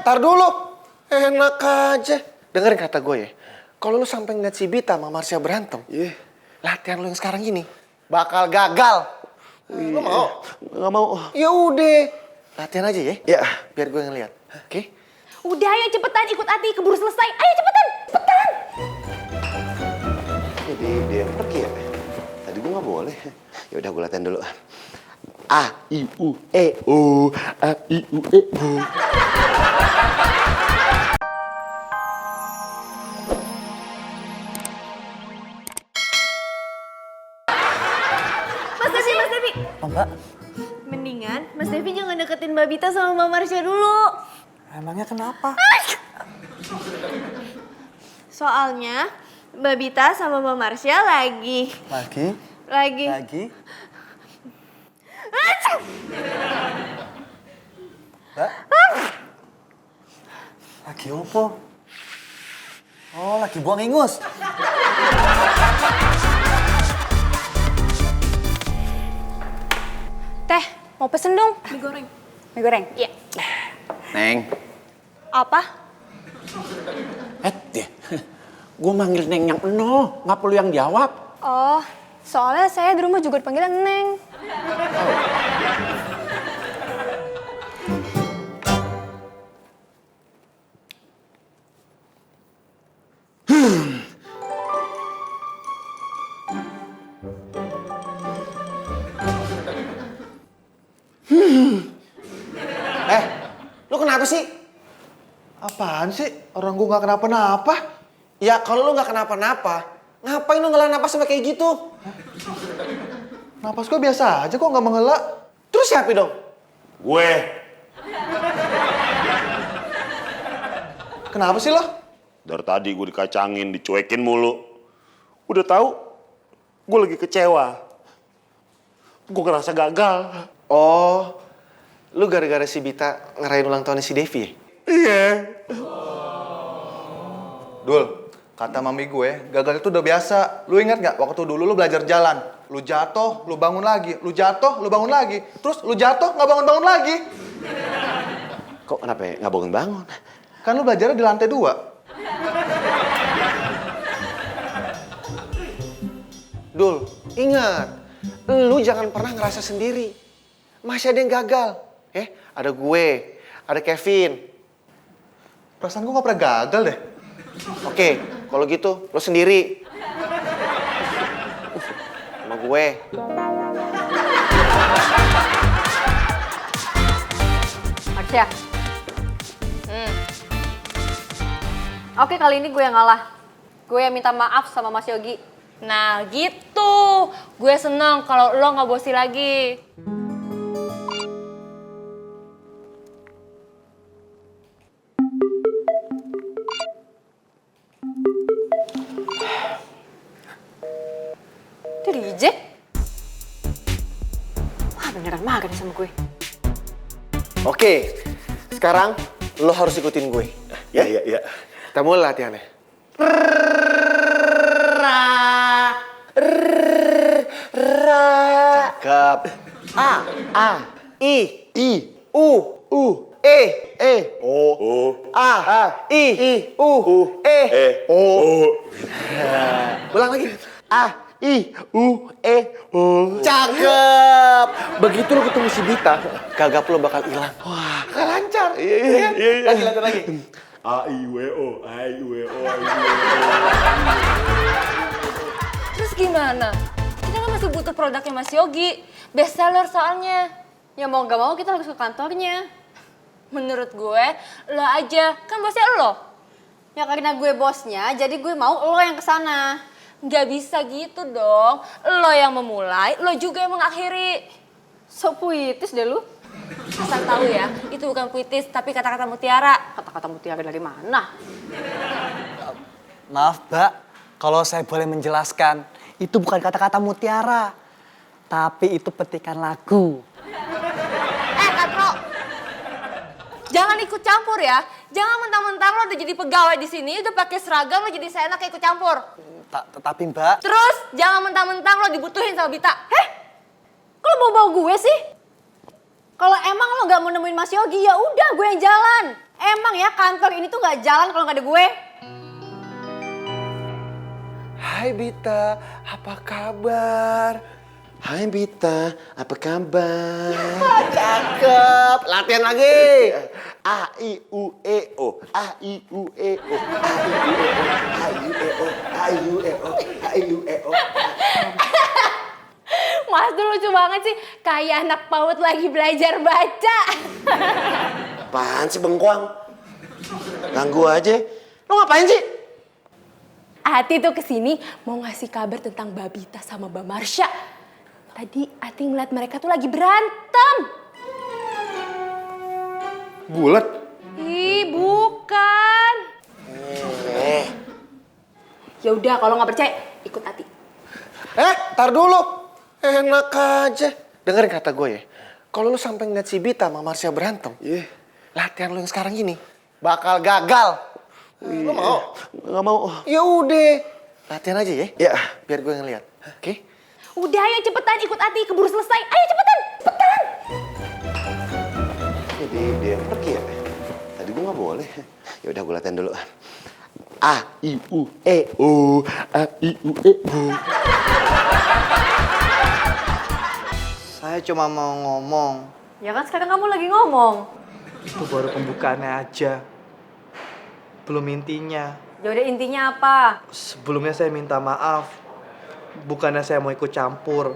tar dulu. Enak aja. Dengerin kata gue ya. Kalau lu sampai ngeliat si Bita sama Marsha berantem, latihan lu yang sekarang gini bakal gagal. Lu mau? Nggak mau. Ya udah, latihan aja ya. Ya, biar gue ngeliat. Oke? Udah ayo cepetan ikut Ati, keburu selesai. Ayo cepetan, cepetan. Jadi dia yang pergi ya? Tadi gue nggak boleh. Ya udah gue latihan dulu. A I U E O, A I U E O. Mas Devi. Oh, Mbak, Mendingan Mas Devi jangan deketin Mbak Bita sama Mbak Marsha dulu. emangnya kenapa? Soalnya Mbak Bita sama Mbak Marsha lagi. Lagi? Mbak? Lagi opo? Oh, lagi buang ingus. Teh, mau pesen dong? Mie goreng. Mie goreng? Iya. Neng. Apa? Deh. Gue manggil Neng yang eno, nggak perlu yang jawab. Oh, soalnya saya di rumah juga dipanggil Neng. Lu kenapa sih? Apaan sih? Orang gue gak kenapa-napa. Ya kalau lu nggak kenapa-napa, ngapain lu ngelah napas sampai kayak gitu? Napas gue biasa aja kok gak menghela. Terus siapa dong? Gue. Kenapa sih lo? Dari tadi gue dikacangin, dicuekin mulu. Udah tahu, gue lagi kecewa. Gue ngerasa gagal. Oh, lu gara-gara si Bita ngerayain ulang tahunnya si Devi ya? Iya. Dul, kata mami gue, gagal itu udah biasa. Lu ingat gak waktu dulu lu belajar jalan? Lu jatuh, lu bangun lagi. Lu jatuh, lu bangun lagi. Terus lu jatuh, gak bangun-bangun lagi. Kok kenapa ya? Nggak bangun-bangun? Kan lu belajarnya di lantai 2. Dul, ingat, lu jangan pernah ngerasa sendiri. Masih ada yang gagal. Ada gue, ada Kevin. Perasaan gue gak pernah gagal deh. Oke, kalau gitu lu sendiri. Sama gue. Marsha. Oke, kali ini gue yang ngalah. Gue yang minta maaf sama Mas Yogi. Nah gitu, gue seneng kalau lo nggak bosi lagi. Itu DJ? Wah, beneran makan sama gue. Oke, sekarang lo harus ikutin gue. Iya. Kita mulai latihannya. Cakep. A, I, U, E, O, I, U, E, O. Ulang lagi. A, I, U, E, O. Cakep. Begitu lo ketemu si Bita, gagap lo bakal hilang. Wah, gak lancar. Iya. Lagi. A, I, W, O, A, I, W, O, A, I, W, O. Terus gimana? Kita kan masih butuh produknya Mas Yogi. Best seller soalnya. Ya mau gak mau kita harus ke kantornya. Menurut gue, lo aja. Kan bosnya lo. Ya karena gue bosnya, jadi gue mau lo yang kesana. Nggak bisa gitu dong. Lo yang memulai, lo juga yang mengakhiri. So puitis deh lu. Asal tahu ya, itu bukan puitis, tapi kata-kata mutiara. Kata-kata mutiara dari mana? Maaf, Mbak. Kalau saya boleh menjelaskan, itu bukan kata-kata mutiara. Tapi itu petikan lagu. Katro, jangan ikut campur ya. Jangan mentang-mentang lo udah jadi pegawai di sini, udah pakai seragam lo jadi seenak ikut campur. Tapi Mbak... Terus jangan mentang-mentang lo dibutuhin sama Bita. Kok lo bawa-bawa gue sih? Kalau emang lo gak mau nemuin Mas Yogi, ya udah gue yang jalan. Emang ya kantor ini tuh gak jalan kalau gak ada gue? Hai Bita, apa kabar? Hai Bita, apa kabar? Cakep, latihan lagi. A I U E O, A I U E O, A I U E O, A I U E O, A I U E O, A I U E O. Mas tuh lucu banget sih, kayak anak PAUD lagi belajar baca. Apaan sih bengkoang? Ganggu aja. Lo ngapain sih? Ati tuh kesini mau ngasih kabar tentang Babita sama Mbak Marsha. Tadi Ati ngeliat mereka tuh lagi berantem. Bulat. Ih, bukan. Ya udah, kalau nggak percaya, ikut Ati. Tar dulu. Enak aja. Dengerin kata gue ya. Kalau lu sampai ngeliat si Bita sama Marsha berantem, latihan lu yang sekarang ini bakal gagal. Lu mau? Nggak mau. Ya udah, latihan aja ya. Ya, biar gue ngeliat. Oke? Udah, ayo cepetan ikut Ati, keburu selesai. Ayo cepetan, cepetan. Jadi dia pergi ya? Tadi gue nggak boleh. Ya udah gue latihan dulu. A I U E O, A I U E O. Saya cuma mau ngomong. Ya kan sekarang kamu lagi ngomong. Itu baru pembukaannya aja. Belum intinya. Ya udah intinya apa? Sebelumnya saya minta maaf. Bukannya saya mau ikut campur.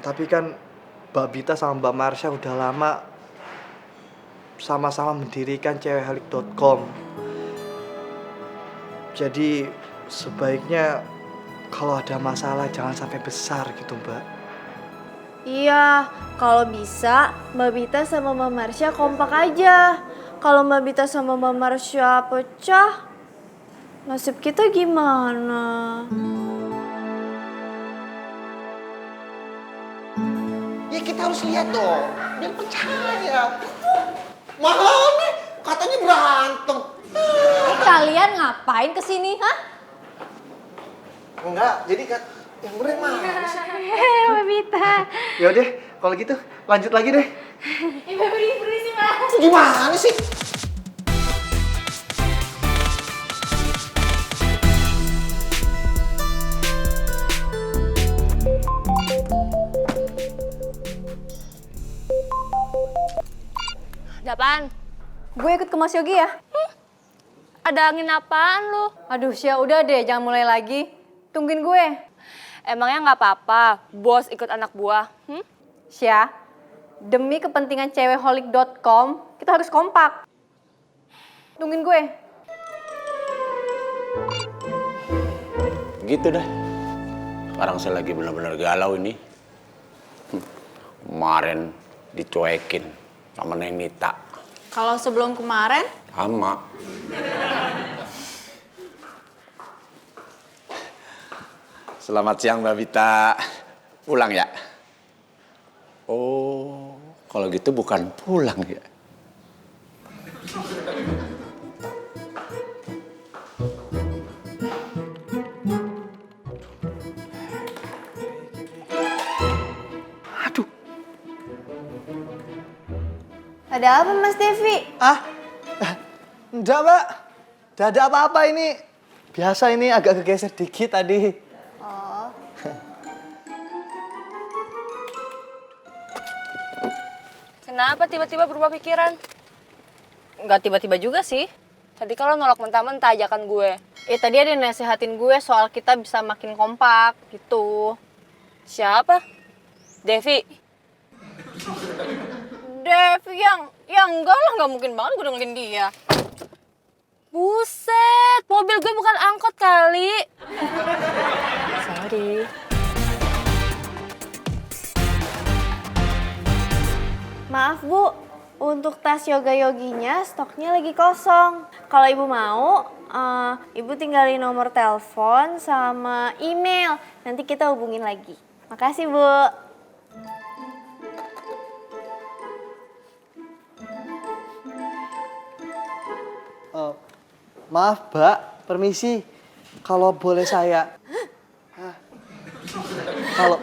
Tapi kan Mbak Bita sama Mbak Marsha udah lama sama-sama mendirikan cewekholik.com. Jadi sebaiknya kalau ada masalah jangan sampai besar gitu, Mbak. Iya, kalau bisa Mbak Bita sama Mbak Marsha kompak aja. Kalau Mbak Bita sama Mbak Marsha pecah, nasib kita gimana? Ya kita harus lihat dong, biar percaya. Mahal nih, katanya berantem. Kalian ngapain kesini, hah? Enggak, jadi kan yang bener mana sih? Mbak Bita. Ya udah, kalau gitu lanjut lagi deh. Permisi, Mas. Gimana sih? Ada apaan? Gue ikut ke Mas Yogi ya? Ada angin apaan lu? Aduh, Syah, udah deh, jangan mulai lagi. Tungguin gue. Emangnya nggak apa-apa, bos ikut anak buah. Syah, demi kepentingan cewekholik.com, kita harus kompak. Tungguin gue. Gitu dah. Sekarang saya lagi benar-benar galau ini. Kemarin dicuekin sama Neng Nita. Kalau sebelum kemarin, Sama. Selamat siang Mbak Bita. Pulang ya? Oh, kalau gitu bukan pulang ya? ada apa Mas Devi? Enggak, Mbak. Enggak ada apa-apa ini. Biasa ini agak kegeser dikit tadi. Kenapa tiba-tiba berubah pikiran? Nggak tiba-tiba juga sih. Tadi kalau nolak mentah-mentah ajakan gue. Tadi ada yang nasehatin gue soal kita bisa makin kompak gitu. Siapa? Devi. Devi yang enggak lah, nggak mungkin banget gue dengerin dia. Buset, mobil gue bukan angkot kali. Sorry. Maaf Bu, untuk tas yoga-yoginya stoknya lagi kosong. Kalau Ibu mau, Ibu tinggalin nomor telepon sama email. Nanti kita hubungin lagi. Makasih Bu. Maaf, Mbak. Permisi. Kalau boleh saya. Kalau